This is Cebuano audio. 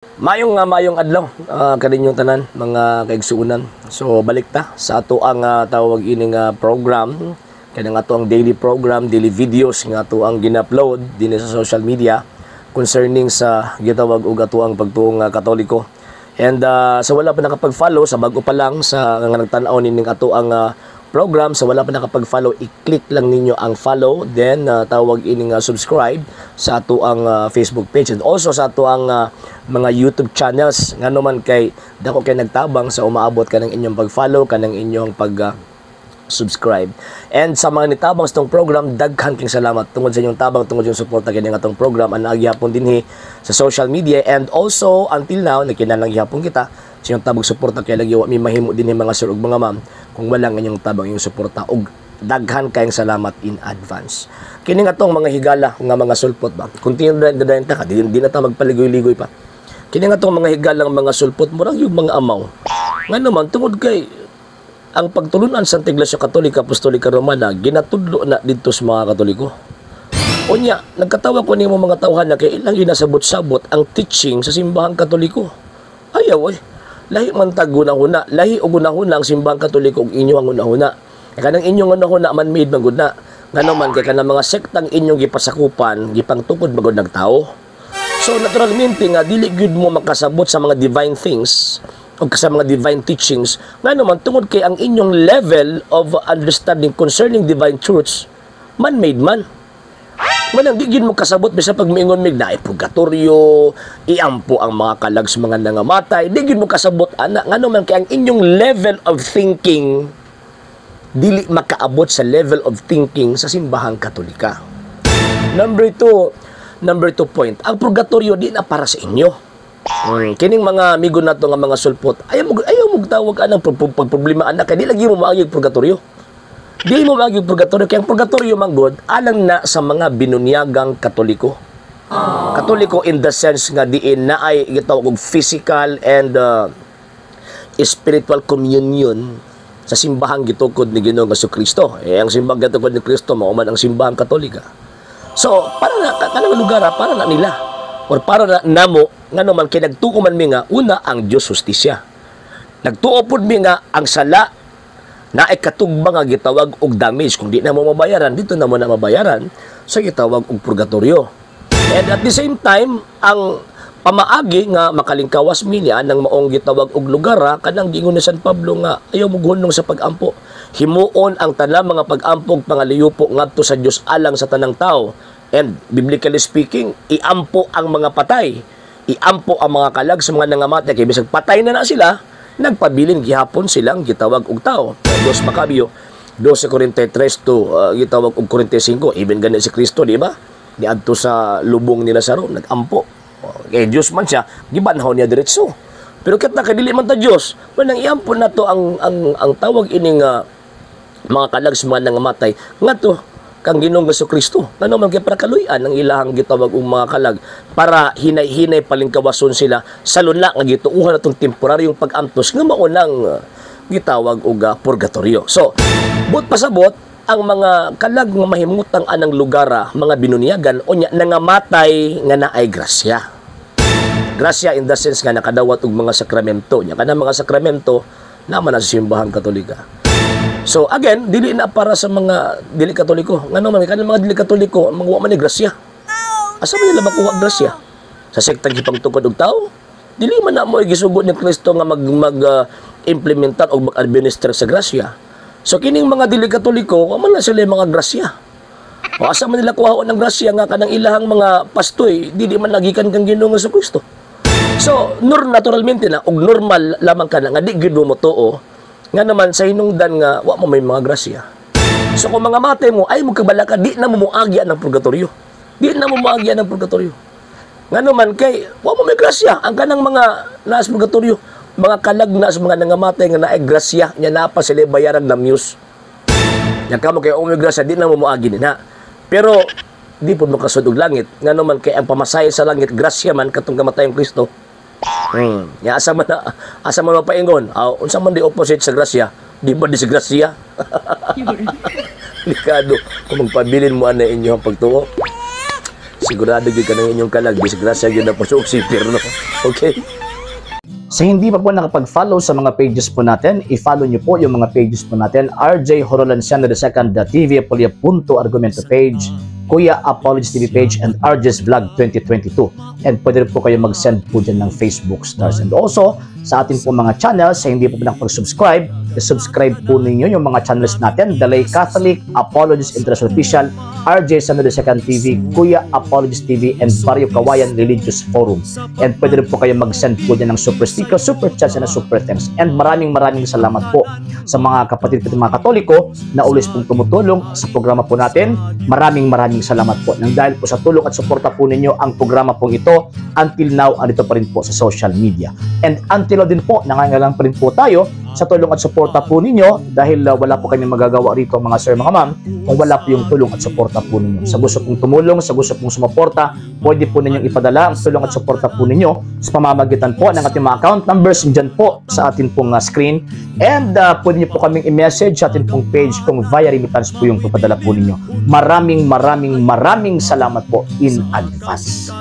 Maayong adlaw kaninyong tanan, mga kaigsuonan. So balik ta sa ato ang tawag ining program, kanang ato ang daily program, daily videos nga ato ang gina-upload dinhi sa social media concerning sa gitawag og ato ang pagtuo nga Katoliko. And sa wala pa nakapag-follow, sa bago pa lang sa nga nagtan-aw nining ato ang program, sa wala pa nakapag-follow, i-click lang ninyo ang follow, then tawag ining subscribe sa ato ang Facebook page and also sa ato ang mga YouTube channels, ngano man kay dako kay nagtabang sa umaabot ka ng inyong pag-follow, kanang inyong pag subscribe. And sa mga nitabang sa itong program, daghan king salamat tungod sa inyong tabang, tungod sa inyong suporta kini atong program ang gihapon dinhi sa social media and also until now nagkinahanglan gihapon kita sa inyong tabang, suporta, kay lagi wa mi mahimo dinhi, mga sir ug mga ma'am, kung wala ang inyong tabang, inyong suporta, ug daghan kayong salamat in advance. Kini nga atong mga higala nga mga sulpot ba. Kung na ta ka, di na ta magpaligoy-ligoy pa. Kini nga atong mga higalang mga sulpot, murag yung mga amaw. Ngano man, tungod kay ang pagtulunan sa Iglesia Katolika Apostolika Romana ginatudlo na didto sa mga Katoliko. Unya, nagkatawa ko nimo mga tawhan na kay ilang ginasabot-sabot ang teaching sa simbahang Katoliko. Ayaw eh. Lahi man tag hunahuna, lahi og hunahuna ang simbahang Katoliko ug inyo ang hunahuna. Kay kanang inyong hunahuna man made man gud na. Ngano man kay kanang mga sektang inyong gipasakupan, gipangtukod man gud nagtao. So naturalmente nga dili gyud mo makasabot sa mga divine things o sa mga divine teachings, ngano man, tungod kay ang inyong level of understanding concerning divine truths man-made man. Manang di gyud mo kasabot bisa pag miingon mig naay purgatorio, iampo ang mga kalag sa mga nangamatay, di gyud mo kasabot ana, ngano man kay ang inyong level of thinking dili makaabot sa level of thinking sa simbahang Katolika. Number two point, ang purgatorio di na para sa inyo. Kining mga amigo nato nga mga sulpot, ayaw mo tawag anang pagproblema anak kay di lagi mo maagi og purgatorio. Di mo maagi og purgatorio kay ang purgatorio man gud alang na sa mga binunyagang Katoliko. Katoliko in the sense nga diin naay gitawag og physical and spiritual communion sa simbahang gitukod ni Ginoong Kristo. Eh, ang simbahang gitukod ni Kristo mao man ang simbahang Katolika. So, para na kanang lugar para na nila or para na namo, ngano man kay nagtuo man mi nga una, ang Dios hustisya. Nagtuo pud mi nga ang sala naay katugba nga gitawag og damage. Kung di na mo mabayaran, dito na mo na mabayaran sa gitawag og purgatorio. And at the same time, ang pamaagi nga makalingkawas mi niya ng maong gitawag og lugar, kanang giingon ni San Pablo nga ayaw mo gunong sa pag-ampo. Himuon ang tanang mga pag-ampog pangaliyupo ngadto sa Dios alang sa tanang tao. And biblically speaking, iampo ang mga patay. Iampo ang mga kalag sa mga nangamatay kay bisag patay na na sila, nagpabilin gihapon silang gitawag og tao. Dos Macabeo 12:43 to gitawag og 45. Even gani si Kristo, di ba? Niadto sa lubong ni Lazaro, nagampo. Kay Dios man siya, gibanhaw niya diretso. Pero ket na kay dili man ta Dios, manang iampo na to ang tawag ining mga kalag sa mga nangamatay ngadto kang Ginoong Kristo. Ngano man kay para kaluy-an ang ilahang gitawag og mga kalag, para hinay-hinay palingkawason sila sa luna nga gituohan atong temporaryong pag-antos nga mao nang gitawag og purgatorio. So, but pasabot ang mga kalag nga mahimutang anang lugar, mga binunyagan unya nangamatay nga naay grasya. Grasya in the sense nga nakadawat og mga sakramento. Nya kanang mga sakramento naman na sa simbahang Katolika. So again, dili na para sa mga dili Katoliko. Ngano man kanang mga dili Katoliko, mga wa man ni grasya. Asa man nila makuha ang grasya? Sa sektang gipangtukod og tao? Dili man na mo gisugo ni Kristo nga mag mag implementar o mag-administer sa grasya. So kining mga dili Katoliko, wa man na sila yung mga grasya. O asa man nila kuhaon ng grasya nga kanang ilahang mga pastoy dili man nagikan kang Ginoong Kristo? So, naturalmente na og normal lamang ka na nga di gyud mo motuo, nga naman sa hinungdan nga wa mo may mga grasya. So kung mga matay mo ay mo kabalaka, di na mo moagi ang purgatorio. Di na mo moagi ang purgatorio. Nga naman kay wa mo may grasya. Ang kanang mga naas purgatorio, mga kalag na sa mga nangamatay nga naay grasya nya naa pa sila bayaran na muse. Nya kamo kay may grasya, di na mo moagi na. Pero di pud makasud og langit, nga naman kay ang pamasahe sa langit grasya man katong kamatayong Kristo. Ya asa man mapaingon? Unsa man di opposite sa grasya? Di ba disgrasya? Delikado kung magpabilin mo ana inyo ang pagtuo. Sigurado gyud kanang inyong kalag, disgrasya gyud na pasok sa impyerno. Okay? Sa hindi pa po nakapag-follow sa mga pages po natin, i-follow nyo po yung mga pages po natin. RJ Horolan II TV Apolia Punto Argumento page, Kuya Apologies TV page, and RJ's Vlog 2022. And pwede rin po kayo mag-send po dyan ng Facebook stars. And also, sa atin po mga channels, sa hindi po nakapag-subscribe, i-subscribe po ninyo yung mga channels natin: The Lay Catholic, Apologies International Official, RJ San II TV, Kuya Apologies TV, and Barrio Kawayan Religious Forum. And pwede rin po kayo mag-send po dyan ng super sticker, super chats, and super thanks. And maraming maraming salamat po sa mga kapatid ko, mga Katoliko na always pong tumutulong sa programa po natin. Maraming maraming salamat po. Nang dahil po sa tulong at suporta po ninyo, ang programa pong ito until now andito pa rin po sa social media. And until now din po, nangangailangan pa rin po tayo sa tulong at suporta po ninyo dahil wala po kami magagawa rito, mga sir, mga ma'am, kung wala po yung tulong at suporta po ninyo. Sa gusto pong tumulong, sa gusto pong sumuporta, pwede po ninyong ipadala ang tulong at suporta po ninyo sa pamamagitan po ng ating mga account numbers dyan po sa atin pong screen. And pwede niyo po kaming i-message sa atin pong page kung via remittance po yung papadala po ninyo. Maraming maraming maraming salamat po in advance.